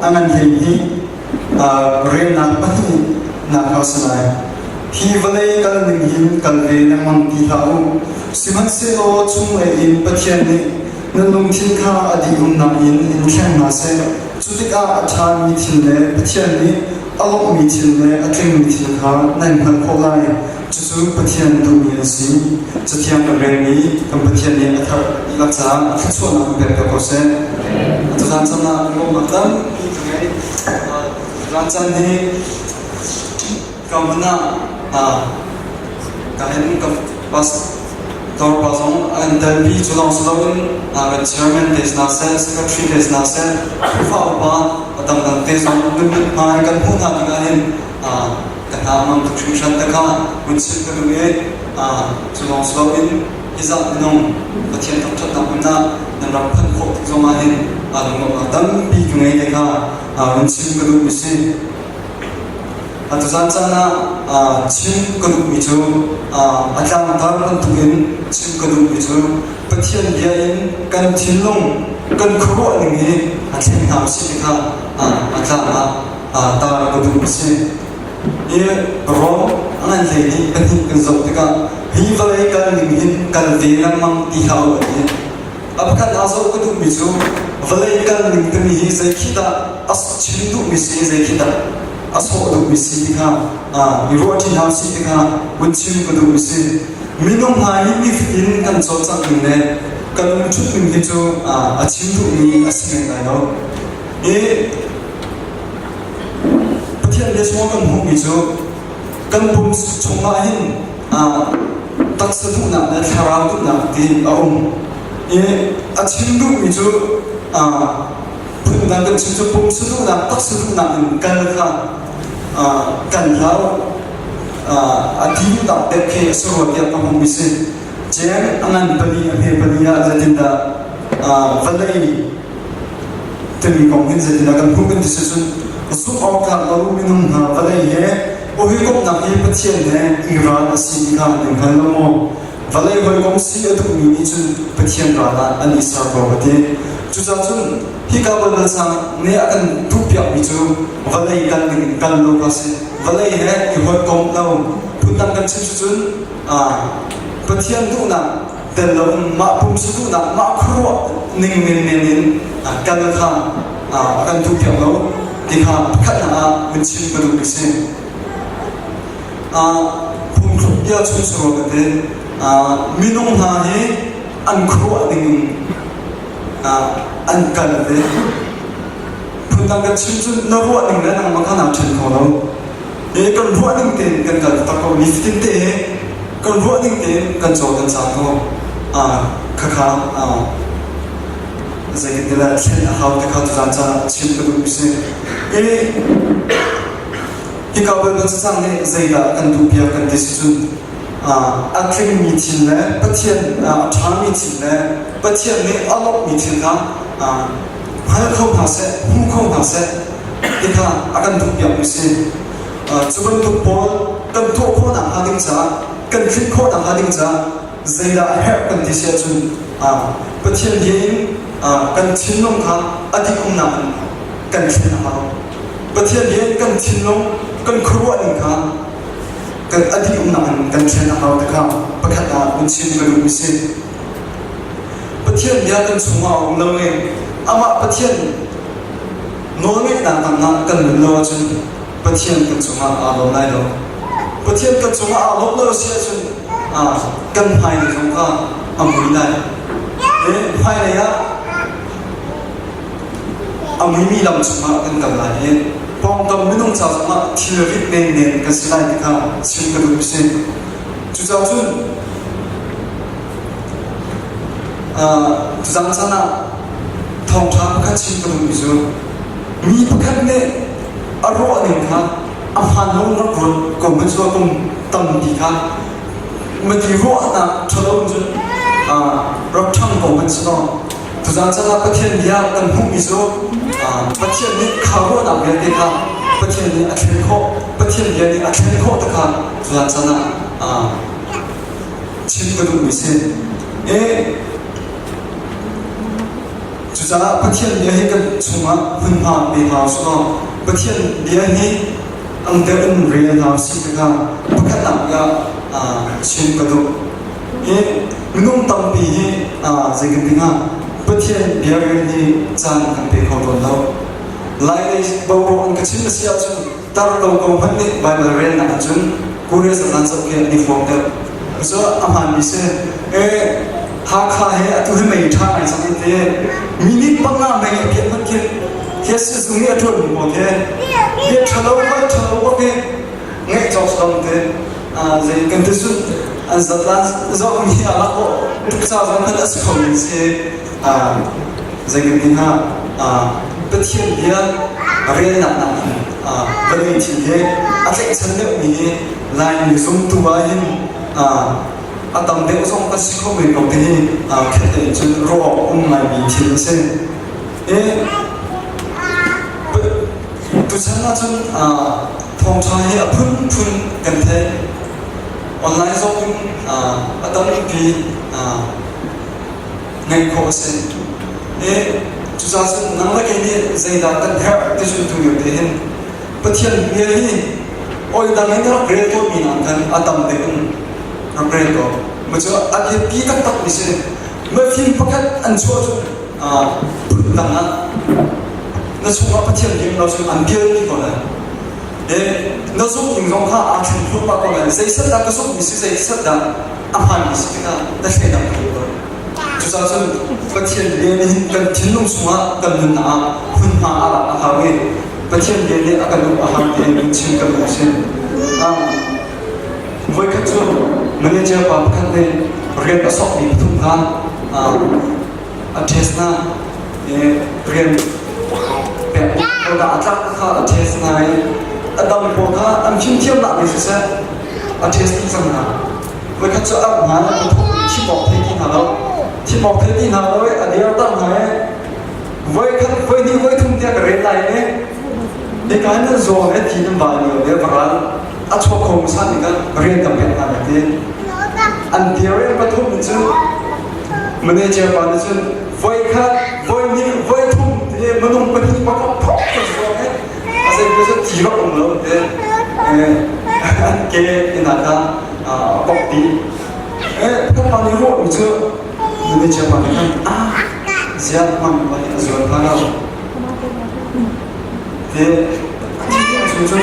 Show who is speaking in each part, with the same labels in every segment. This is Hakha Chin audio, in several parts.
Speaker 1: A ngan hlei hi relnak pahnihnak kha a si lai. Hi vawlei kal ning hin kal ve lengmang ti hlah u. Sihmanhsehlaw chunglei in Pathian nih nan lungthin kha a dihumnak in in thleng hna seh. Cu tikah a ṭhami thil le Pathian nih a lawmhmi thil le a tlingmi thil kha nan hngalh khawh lai. Cucu Pathian duhmi an si. Cathiang kan relmi kan Pathian nih a thar dihlak caah a thluachuahnak in pek ko seh. Tuzaan caan ah lawmnak tampi ka ngei. Tuzaan caan hi ka hmun ah ka in ka pastor pa zong an telpi cu lawng si loin kan chairman te hna seh, secretary te hna seh, Khrihfa upa a dangdang te zong nun hmai kan hmuh hna tikah hin ka hna mang tuk hringhran te kha hun chim ka duh i cu lawng si loin hi zat minung Pathian thangṭhatnak hmun ah nan rak phanh khawh tik zongah hin lunglawmhnak tampi ka ngei te kha hun chim ka duhmi si. Tuzaan caan ah chim ka duhmi cu a tlangtar bantukin chim ka duhmi cu Pathian bia in kan thinlung kan khuaruah ning hi a thleng hna usih ti kha a tlang ah tar ka duh a si. Hi Rom a ngan hlei nih pahnih kan zoh tikah hi vawlei kal ning hin kal ve lengmang ti hlah u a ti. A pakhat ah zoh ka duhmi cu vawlei kal ning timi hi zei khi dah a chim duhmi si zei khi dah a sawh duhmi si ti kha i ruah ṭi hna usih ti kha hun chim ka duhmi si. Minung hna hi nifatin kan cawlcangh ning le kan umṭhut ning hi cu a chim duhmi a si men lai lo. Hi Pathian bia chungah kan hmuhmi cu kan pum chungah hin taksa duhnak le thlarau duhnak ti a um. I a chim duhmi cu phundang kan chim cu pumsa duhnak, taksa duhnak in kal kha kan hlau a ti duhnak deuh khi a si rua tiah ka hmuhmi si. Jen a ngan pali a hme pali ah zeitindah vawlei timi kong hin zeitindah kan hmuh kan ti si cun zumh awk tlak lo minung hna vawlei he hawikomhnak hi Pathian he i ral a si ti kha nan hngal lo maw? Vawlei hawikom si a duhmi nih cun Pathian ral ah an i ser ko a ti. Cucaah cun hika Baibal caang nih a kan duhpiakmi cu vawlei kal ding in kal lo kha si. Vawlei he i hawikom lo phundang kan chim cun Pathian duhnak tel loin mah pumsa duhnak mah khuaruah ning menmen in kal kha a kan duhpiak lo ti kha pakhatnak ah hun chim ka duh si. Phungthluk bia chung suro ka ti minung hna hi an khuaruah ning in an kal ve. Phundang kan chim cun na ruah ning le nangmah kha naa ṭhen kho lo. Hi kan ruah ning tein kan kal tak ko nifatin te kan ruah ning tein kan caw kan cang ko khakha zeitin thlen a hau te kha tuzaan ca chim ka duh si i hika Baibal cacang nih zeidah kan duh piak kan ti si cun a tlingmi thil le Pathian a ṭhami thil le Pathian nih a lawmhmi thil kha hngal kho hna seh hmu kho hna seh ti kha a kan duhpiakmi si. Cu bantuk pawl kan tuah khawhnak hnga ding caah kan tlinh khawhnak hnga ding caah zeidah a herh kan ti si ahcun Pathian bia in kan thinlung kha a dihumnak in kan thlen a hau. Pathian bia in kan thinlung kan khuaruah ning kha kan a dihumnak in kan thlen a hau ti kha pakhat ah hun chim ka duhmi si. Pathian bia kan chungah a um lo i amah Pathian nawlngeihnak tangah kan nun lo ahcun Pathian kan cungah aa lawm lai lo. Pathian kan cungah aa lawm lo si ahcun kan hmailei zong kha a mui lai. Hmailei ah a muimi lam chungah kan kal lai i pawngkam minung ca zongah thilrit menmen kan si lai ti kha chim ka duh si. Cucaah cun tuzaan caan ah thawngṭha pakhat chim ka duhmi cu mi pakhat nih a ruah ning kha a hmaan lo rak ruat ko hmanh cu kum tampi kha mati ruahnak ṭhalo cun rak ṭhang ko hmanh si law tuzaan caan ah Pathian bia kan hmuhmi cu Pathian nih kha ruahnak vialte kha Pathian nih a thlen khawh Pathian bia nih a thlen khawh te kha tuzaan caan ah chim ka duhmi si. Cucaah Pathian bia hi kan chungah hmunhma pe hna usih law Pathian bia hi ang deuh in rel hna usih ti kha pakhatnak ah chim ka duh. Hi minung tampi hi zei kan ti hnga Pathian bia rel hi caan kan pe kho tawn lo. Lailei boruak an ka chim a si ahcun tar ko ko hmanh nih Baibal relnak ahcun Korea zan zoh khi an i huam deuh. Cu a hmaanmi si. Hakha he atu hi mei ṭha ngai cang in ti. Minute panga mei a piah hmanh khin khi sizung i a ṭuanmi pawl khi bia ṭhalo hoi ṭhalo bak hi ngaih cawk dong te zei kan ti cun an zatlan zohmi a lak tuk ca zong khan a si kho mi si zei kan ti hnga Pathian bia relnak nak hin vawlei thil hi a tlaihchan deuhmi hi Laimi zumtu ah hin a tam deuh zong kan si kho men ko ti hi khat tein cun ruah awk um ngaimi thil a si. Tuchan ahcun thawngṭha hi a phunphun kan theih. Online zong in a tampi ngeih khawh a si. Cucaah cun nang le kei nih zeidah kan herh ti cu tu lio te hin Pathian bia hi oi dang in rak rel tawnmi nakin khan a tam deuh in rak rel ko. Mah cu a biapi taktak mi si. Mafim pakhat an chuah cu phun dang ah na chungah Pathian lim lo cun an bialmi ko lai. Na zumh ning zong kha aa thleng thluahmah ko lai. Zei set dah ka zumhmi si, zei set dah a hmaanmi si tikah na thleidan kho lo. Cucaah cun Pathian bia nih hin kan thinlung chungah kan nunnak ah hmunhma a lak a hau i Pathian bia nih a kan uk a hau ti in chim kan duh si. Voikhat cu manager pa pakhat nih rian a sokmi pathum kha a test hna i rian pek dah a tlak kha a test hna i a dang pawl kha an fimthiamnak nih siseh a test dih cang hna. Voikhat cu a hna thim awk thei ti hna lo. Thim awk thei ti hna lo i a dir tak hna i voikhat voihnih voithum tiah ka rel lai i hika hin nan zuang he thi nan ba lio le varal a chuak kho hmasa nih khan rian kan pek hna lai ti. An dir i pathum in cun manager pa nih cun voikhat voihnih voithum ti minung pahnih pakhat phok ka zuang i a zei cu thi rak um lo ti an ke inn ah kha a kok dih. Kan pa nih ruahmi cu manager pa nih khan ah ziah hmang pa nih a zuan hnga lo. Te a thi chung cun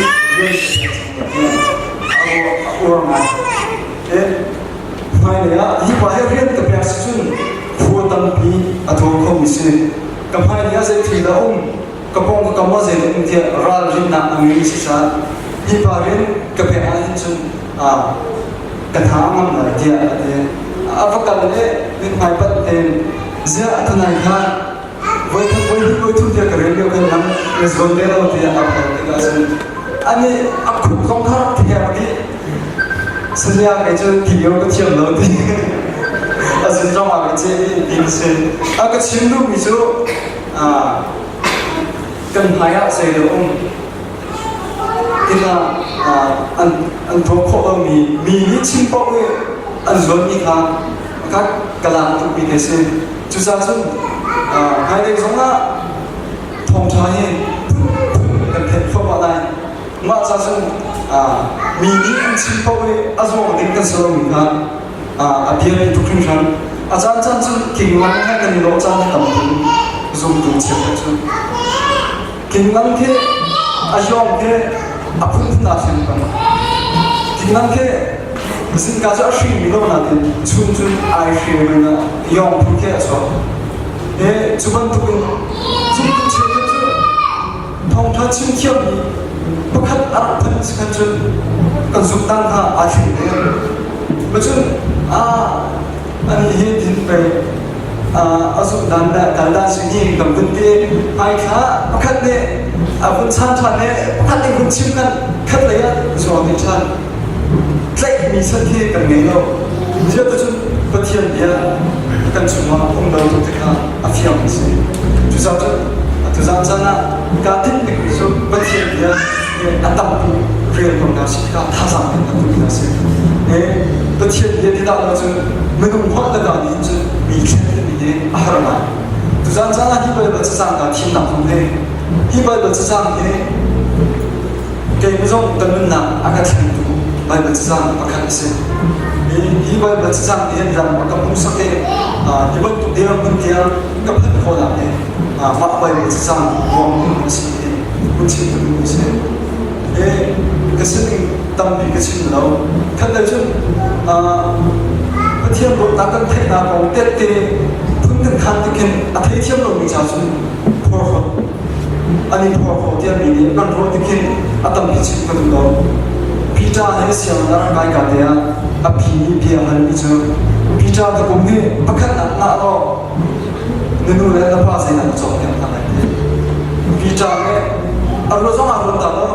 Speaker 1: a uar ngai. Te hmailei ah hi pa he rian ka pek si cun khua tampi a thaw khomi si. Ka hmailei ah zei thil dah um ka pawng ka kam ah zei dah um tiah ralrinnak a ngei si caah hi pa rian ka pek ahhin cun ka tha ngam lai tiah a ti. A va kal le mithmai panh tein ziah a thanai kha voikhat voihnih voithum tiah ka rel lio khan nang na zawn ve lo tiah a hal tikah cun ani a khup zong kha rak ther dih. Saya kei cu ti lio ka thiam lo ti. A zun zong ah ka ceh i ti si. A ka chim duhmi cu kan hmai ah zei lo um tikah an an tuah khawh lomi mi nih chim paoh i an zuanmi kha ka ka lak tukmi te si. Cucaah cun hmailei zongah thawngṭha hi kan theih thluahmah lai. Mah ca cun mi nih an chim paoh i a zuang ding kan si lomi kha a biapi tuk hringhran. A caan caan cun kinglang he kan i lawh caan a tam tuk zumtu cheukhat cu. Kinglang khi a yawng khi a phunphun aa thleng peng. Kinglang khi zingka cu a hringmi lo nain chun cun ai hre men ah yawng phun khi a chuak. E cu bantukin zumtu cheukhat cu thawngṭha chim thiammi pakhat a rak phanh si khan cun kan zumh dan kha aa thleng ve. Macun ani hi tin pei a zumh dan le kal dan si hi kan vun ti hmaithla pakhat nih a vun chan ṭhan le pakhat nih vun chim kan khat lei ah zuang ding ṭhan tlaihmi san khi kan ngei lo. Ziah cun Pathian bia kan chungah um lo tuk tikah a fiang a si. Cucaah cun tuzaan caan ah kaa tinh bikmi cu Pathian bia a tampi rel ko hna sih tikah thazaang in kan duh hna si. Pathian bia ti dah lo cun minung holh le kaa nih cun mi thlen timi hi a har ngai. Tuzan caan ah hi Baibal cacang kaa thimnak zong hi hi Baibal cacang hi keimah zong ka nunnak a ka thlengtu Baibal cacang pakhat a si. Hi, hi Baibal cacang nih hin ram a ka hmuhsak i hi bantuk dirhmun tiang ka phanh khawhnak hi mah Baibal cacang ruang in a si ti hun chim ka duhmi a si. Hi ka sining tampi ka chim lo. Khat le cun Pathian dawtnak kan theihnak kong tette phun kan khan tikhin a theithiam lomi ca cun phorhlawt an i phorhlaw tiah mi nih kan ruah tikhin a tampi chim ka duh lo. Peter he sianginn a rak kai ka te ah a phi nih bia a halmi cu Peter ka kum hi pakhatnak ngah law na nu le na pa zeidah na cawkpiak hna lai ti. Peter nih a ruah zong ah ruat ta lo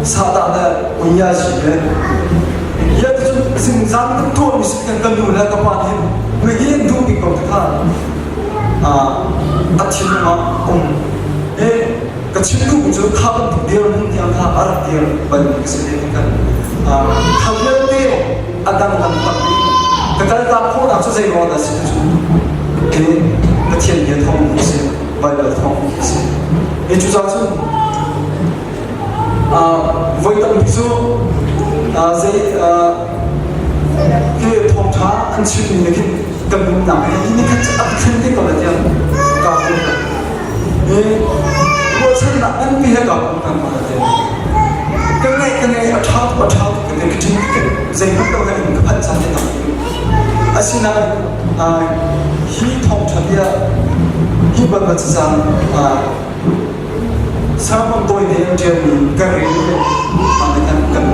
Speaker 1: sahdah le uia si ve. Ia ti cun zingzan kan tuahmi si kan kan nu le ka pa nih nui duh bik ko ti kha a thinlung ah um. E ka chim duhmi cu kha bantuk dirhmun tiang kha a rak dir balmi ka si ve ti kan kha vialte a dangdang tampi ka kaltak khawhnak cu zei ruang dah si ti cu ke Pathian bia thawng a si Baibal thawng a si. E cucaah cun voi tampi cu zei hi thawngṭha an chimmi nih khin kan nunnak hi ni khat a thlen te ko lai tiah kaa pum hi ruahchannak nganpi he kaa pum kan ko lai tiah ka ngaih ka ngaih a ṭha tuk a ṭha tuk ka ti ka ṭin ka zeihmanh lo in ka phanh caan te tam asinain hi thawngṭha bia hi bantuk cacang Sermon tawi te an ṭialmi ka rel i mah kan kan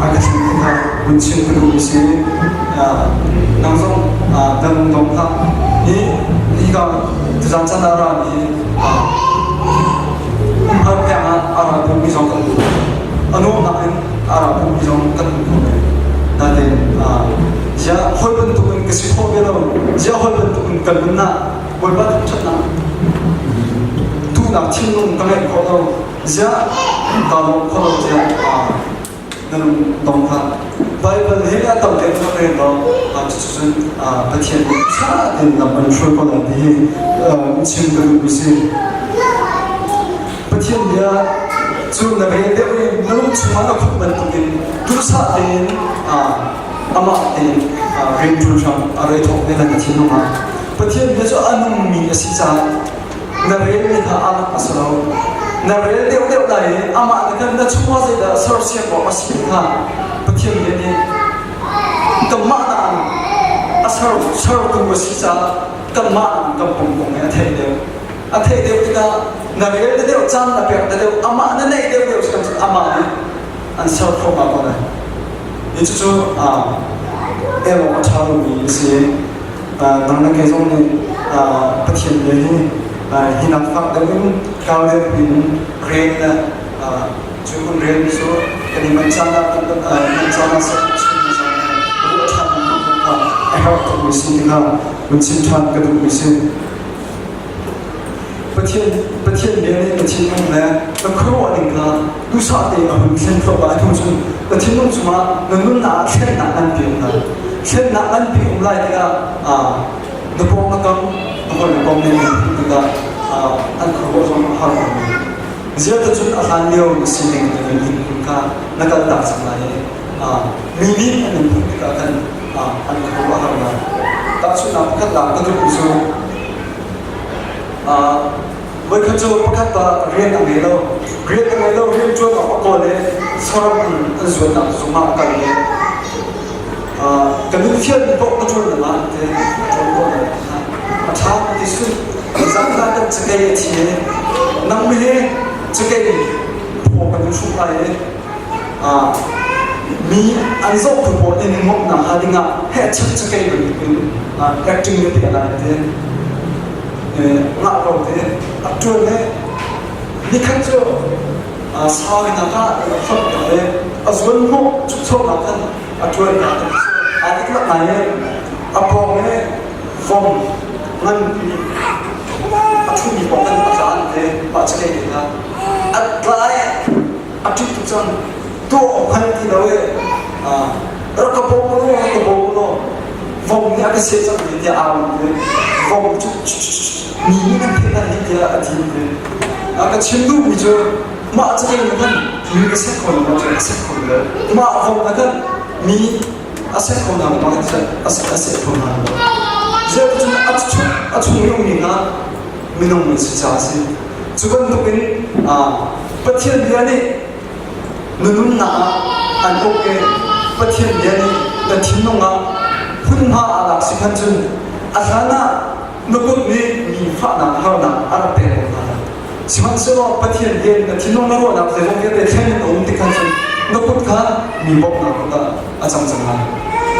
Speaker 1: a ka chim ti kha vun chim ka duhmi si. Nang zong nan dong hlah. Hi hika tuzaan chan ah ra mi umhar peng ah a ra bumi zong kan um. A nuamnak in a ra bumi zong kan um kho men. Nain ziah hawi bantuk in ka si khawh ve lo. Ziah hawi bantuk in kan nun ah Bawipa thangṭhatnak duhnak thinlung ka ngeih khawh lo ziah kaa lawm kho lo tiah na lung dong hlah. Baibal hi a tam deuh na rel law cucun Pathian nih ṭha tein lam an hruai ko lai ti hi chim ka duhmi si. Pathian bia cu na rel deuh i na lung chungah na khumh bantukin duhsah tein amah tein rianṭuan hram a rei thawk ve lai na thinlung ah. Pathian bia cu a nungmi a si caah na relmi kha a lak a si lo. Na rel deuhdeuh lai i amah nih khan na chungah zeidah sersiam awk a si ti kha Pathian bia nih kanmah nain a ser sertu a si caah kanmah nain kan pum kong hi a theih deuh. A theih deuh tikah na rel na deuh caan na pek na deuh amah na neih deuh deuh cun amah nih an ser thluahmah ko lai. Hi cucu el awk a ṭha lomi a si. Nang le kei zong nih Pathian bia hi hi nak fak deuh in kau deuh in rel le cu kan relmi cu kan i manh caan ah kan manh caan ah chim caan ruah ṭhan kha a herh tukmi si tikah hun chim ṭhan ka duhmi si. Pathian Pathian bia nih na thinlung le na khuaruah ning kha duhsah tein a hun thlen thluahmah hnu cun na thinlung chungah na nunnak ah thlennak nganpi um lai. Thlennak nganpi um lai tikah na pawng na kam na hawi na kong nih an hmuh tikah an khuaruah zong a har ko. Ziah cun a hlan lio na sining na nun kha na kaltak cang lai i mi nih an in hmuh tikah khan an khuaruah a har lai. Tahchunhnak pakhat lak ka duhmi cu Voikhat cu pakhat pa rian a ngei lo. Rian a ngei lo, rian ṭuan awk a kawl i saram an an zuatnak zung ah a kal i ka min fialmi paoh ka ṭuan ding ah an ti. A ṭuan khawh lo. A ṭha ka ti sun. Zan ah kan cakei a thi i nang hi cakei phaw kan in hruk lai i mi an zohtu pawl in ngomhnak hnga dingah heh chat cakei bantukin acting na piah lai ti ngah ko ti a ṭuan le nikhat cu sauinak ah hot le a zuan hnawh chukchonak khan a ṭuan na aa tiklak ngai i a pawng i vom nganpi a ṭhumi pawng khan a tla te mah cakei te kha a tlai a ṭih tuk cang tuah awk hngal ti lo i rak ka bawm law rak ka bawm law. Vom nih a ka seh cang ti tiah aa um ve. Vom cu mi nih nan theih lai tiah a ti ve. A ka chim duhmi cu mah cakei na khan mi ka seh kho lo cu a seh kho lo. Mah vom na khan mi a seh kho hna lo ma a seh kho hna lo. Zeicun a chung a chung i ummi kha minung an si caah a si. Cu bantukin Pathian bia nih na nunnak ah an uk i Pathian bia nih na thinlung ah hmunhma aa lak si khan cun a hlan ah na kut nih mi fahnak harnak a rak pek ko hna. Sihmanhsehlaw Pathian bia in na thinlung na ruahnak zeizong vialte thlen in a um tik khan cun na kut kha mi bawmhnak kut ah a cang cang lai.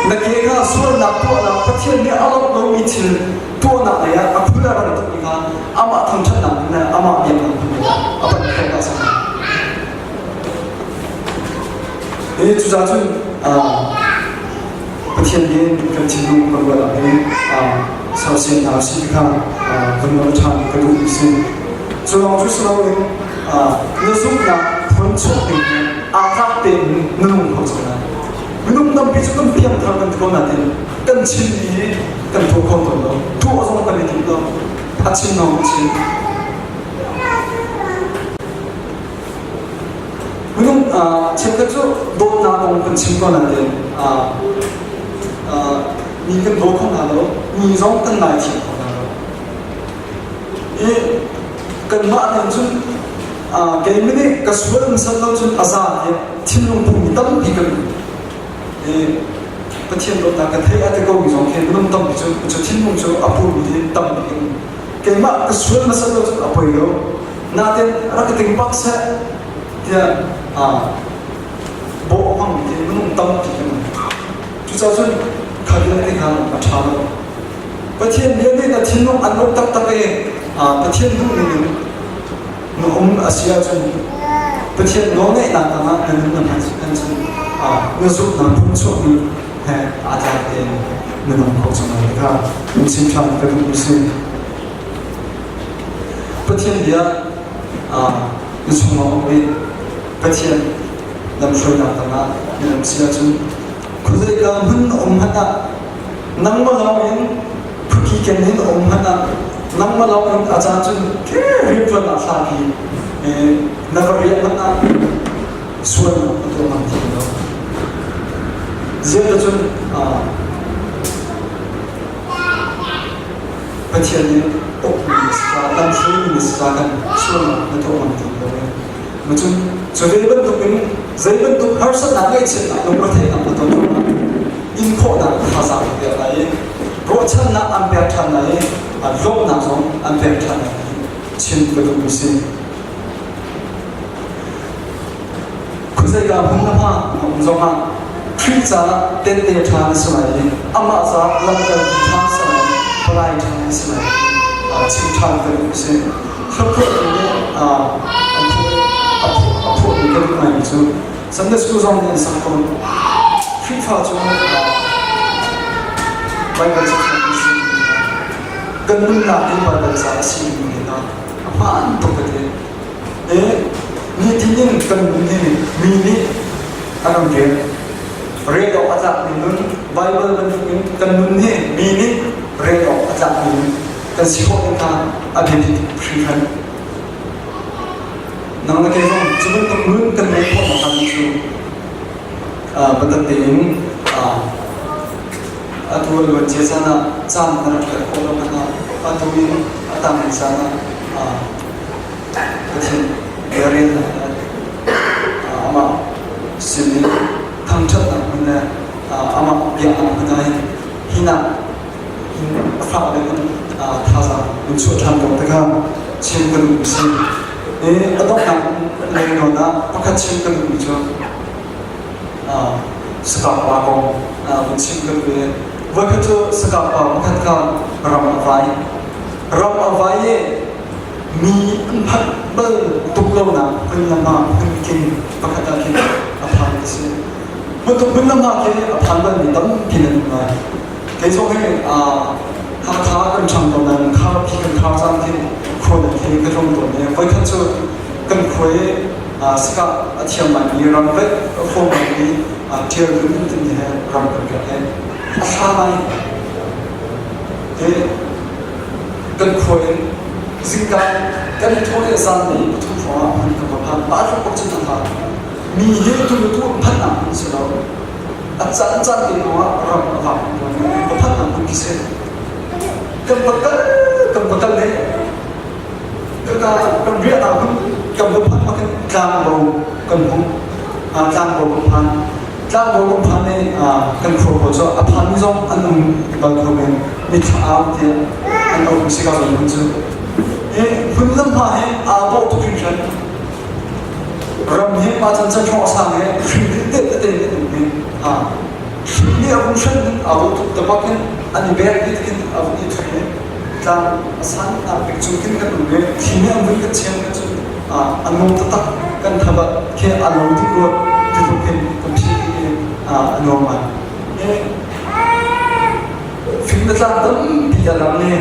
Speaker 1: Na ke kha sualnak tuahnak Pathian nih a lawmh lomi thil tuahnak lei ah a phul a rang tukmi kha amah thangṭhatnak in le amah biaknak hmun lei ah a panh khawh ta cang. Hi cucaah cun Pathian nih kan thinlung kan ruat ah hin sersiam hna usih ti kha kan nawl ṭhan ka duh si. Cu lawng cu si loin na zumhnak phun chuak ding hi aa tlak tein na nung kho cang lai. Minung tampi cu kan piangthar kan ti ko nain kan chimmi hi kan tuah kho tawn lo. Tuah zong kan i tim lo. A chim lawng kan chim. Minung cheukhat cu dawtnak kong kan chim ko nain mi kan daw kho hna lo. Mi zong kan ngaithiam kho hna lo. I kanmah nih cun keimah nih ka sual in san lo cun a za i thinlung pumi tampi kan um. I Pathian dawtnak ka theih a ti komi zong khi minung tampi cu cu thinlung cu a pumi hi tampi kan um. Keimah ka sual hmasat lo cun a poi lo. Nain rak ka ting bak seh tiah bawh a hmangmi khi minung tampi kan um. Cucaah cun kha vialte kha a ṭha lo. Pathian bia nih na thinlung an uk taktak i Pathian duhning in na um a si ahcun Pathian nawlngeihnak tangah na nun na hman cun na zumhnak phung chuahmi he aa tlak tein na nung kho cang lai kha in chim ṭhan ka duhmi si. Pathian bia na chungah um i Pathian lamhruainak tangah na um si ahcun khuazeika hmun na um hmanh ah nangmah lawng in phuki ken in um hmanh ah nangmah lawng in a caan cun rianṭuannak hlapi na va riah hmanh ah sualnak na tuah ngam ti lo. Ziah cun Pathian nih ukmi na si caah lamhruaimi na si caah kan sualnak na tuah ngam ti lo. Cun cu ve bantukin zei bantuk harsatnak ngaihchiatnak lungretheihnak na ton zongah in khawhnak thazaang an pek lai i ruahchannak an pek ṭhan lai i lawmhnak zong an pek ṭhan lai chim ka duhmi si. Khuazeika hmun na hma na um zongah Khrih caah tente ṭha na si lai i amah caah lamkaltu ṭha si lai palai ṭha na si lai chim ṭhan ka duh si. Hlaphuahtu nih an phuah a phuahmi ka duh ngaimi cu Sunday school zong nih an sak tawn. Khrihfa cu Baibal cathiang kan si kan nunnak hi Baibal ca a si mi hna a hmaan tuk ka ti. Nitin in kan nun hi mi nih a kan rel. Rel awk a tlakmi nun, Baibal bantukin kan nun hi mi nih rel awk a tlakmi nun kan si khawh ding kha a biapi tuk hringhran. Nang le kei zong cu bantuk nun kan ngeih khawh nakhnga cu biatak tein atu a luan cia caan ah caan na rak pek khawh lo hmanh ah atu in a tangmi caan ah Pathian bia relnak le amah sin in thangṭhatnak hmun le amah biaknak hmun ah hin hinak in a fak deuh in thazaang in chuah ṭhan ko ti kha chim ka duhmi si. I a donghnak lei nawn ah pakhat chim ka duhmi cu sakap pa kong vun chim ka duh i voikhat cu sakap pa pakhat kha ram a vai. Ram a vai i mi an phanh bal tuk lonak hmun lam ah hmuntling pakhat ah khin a phan ti si. Bantuk hmun lam ah khin a phan balmi tampi nan um lai. Kei zong hi Hakha kan ṭhang ko nain kharpi kan khar caan khin khua nan khi ka tlung tawn i voikhat cu kan khua i sakah a thiam ngaimi ram veih a huam ngaimi ṭial dun timi he ram kan kal i a thla ngai. Kan khua in zingka kan i thawh le zan lei pathum hrawng ah hmun kan va phan. Mah tluk bak cun a hla. Mi hi tu le tu phanh nak hmun si lo. A caan caan te lawng ah ram a vak va phanh nak hmun khi si. Kan va kal kan va kal le ka kan riahnak hmun kan va phanh bak in tlangbo kan hung tlangbo kan phan. Tlangbo kan phan i kan khua pawl cu a phan mi zong an um bal kho men mithla au tiah an um si ka zong hmun cu. Hi hmun lam hma hi aa bawh tuk hringhran. Ram hi mah can can hrawng sang he hring te te te an um hi. Hring nih a vung hran in aa bawh tuk tabak in an i bek dih in a vun i thui i tlang a san nak bik cung khin kan um i thli nih an vun kan chem kan cun a nuam taktak kan thabat khi a lo dih rua titluk hin kan phih i a nuam ngai. Fing le tlang tampi a lang i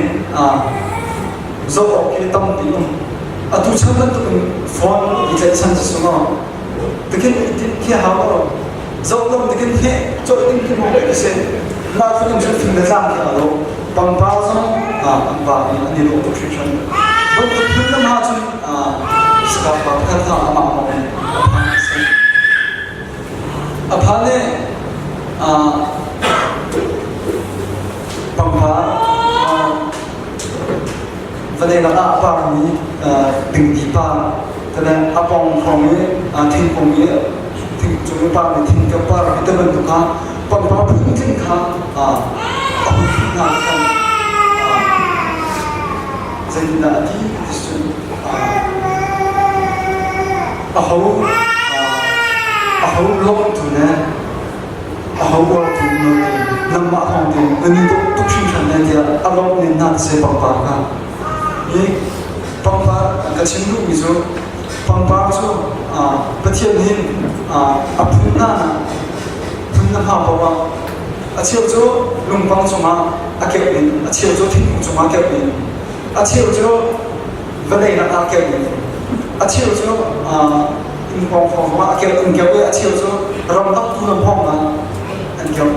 Speaker 1: zoh awk hi tampi um. Atu chan bantukin phone i tlaihchan cu si maw? Tikin khi hau lo. Zoh lam tikin heh cawih ding khi maw ka si. Mah tluk in cun fing le tlang khi a lo. Pangpar zong an va i an i lawh tuk hringhran. Bantuk phun lam ahcun sakap pa pakhat kha amah lawng in a phan a si. A phan i pangpar vawlei lakah a parmi dingdi par a pong hrawng i thingkung i thingcung i parmi thingkam par hi te bantuk kha pangpar phuntling kha a hun phun hna khan zeitindah a ti ti cun aho aho lawmtu le aho uartu nangmah thawng tein nan i dawh tuk hringhran ne tiah a lawmh nen hna se pangpar kha hi pangpar ka chim duhmi cu pangpar cu Pathian hin a phun hna phun na hma paoh ah a cheu cu lungpang cungah a keuh in a cheu cu thingkung cungah keuh in a cheu cu vawlei lakah keuh in a cheu cu inn pawng hrawng zongah a keuh an keuh i a cheu cu ramlak tu lam hawng ah an keuh.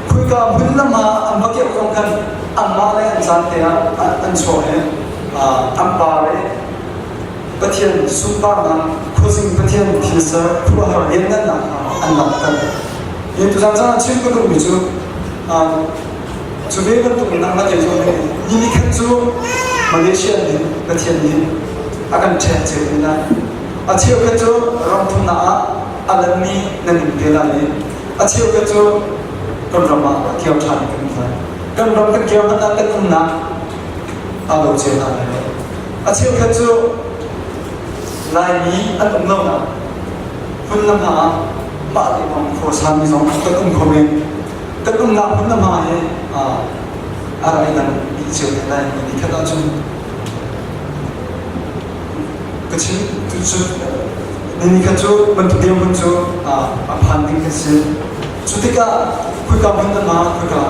Speaker 1: Khuika hmun lam ah an va keuh zong khan anmah le an caan te ah an chuak i an par i Pathian sunparnak khuazing Pathian thilser khuaruahhar lianngannak kha an langhter. Hi tuzan caan ah chim ka duhmi cu cu ve bantuk in nangmah kei zong nih ni ni khat cu Malaysia nih Pathian nih a kan ṭhek cio te lai. A cheukhat cu ram thumnak ah a lanmi nan um te lai i a cheukhat cu kan ram ah a kir ṭhan kan um lai. Kan ram kan kir hmanh ah kan umnak aa lo cio hna lai lo. A cheukhat cu Laimi an um lonak hmun le hma ah mah te bang khuasami zong kan um kho men. Kan umnak hmun le hma hi a rak i dang dih cio te lai. Ni khat ahcun ka chim cu ni khat cu bantuk dirhmun cu a phan ding kan si. Cu tikah khika hmun le hma khika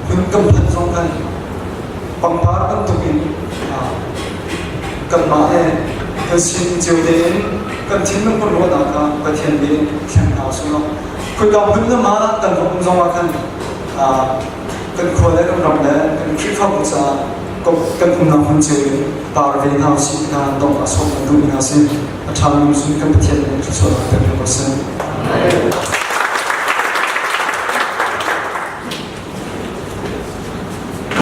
Speaker 1: hmun kan phanh zong kan pangpar bantukin kanmah le kan sining cio tein kan thinlung kan ruahnak kha Pathian nih thleng hna usih law khika hmun le ma kan va um zong ah khan kan khua le kan ram le kan Khrihfabu caah kan umnak hmun cio in par ve hna usih ti kha dongh a sawm kan duhmi hna si. A ṭha mi cu kan Pathian nih thluachuahnak pek ko seh.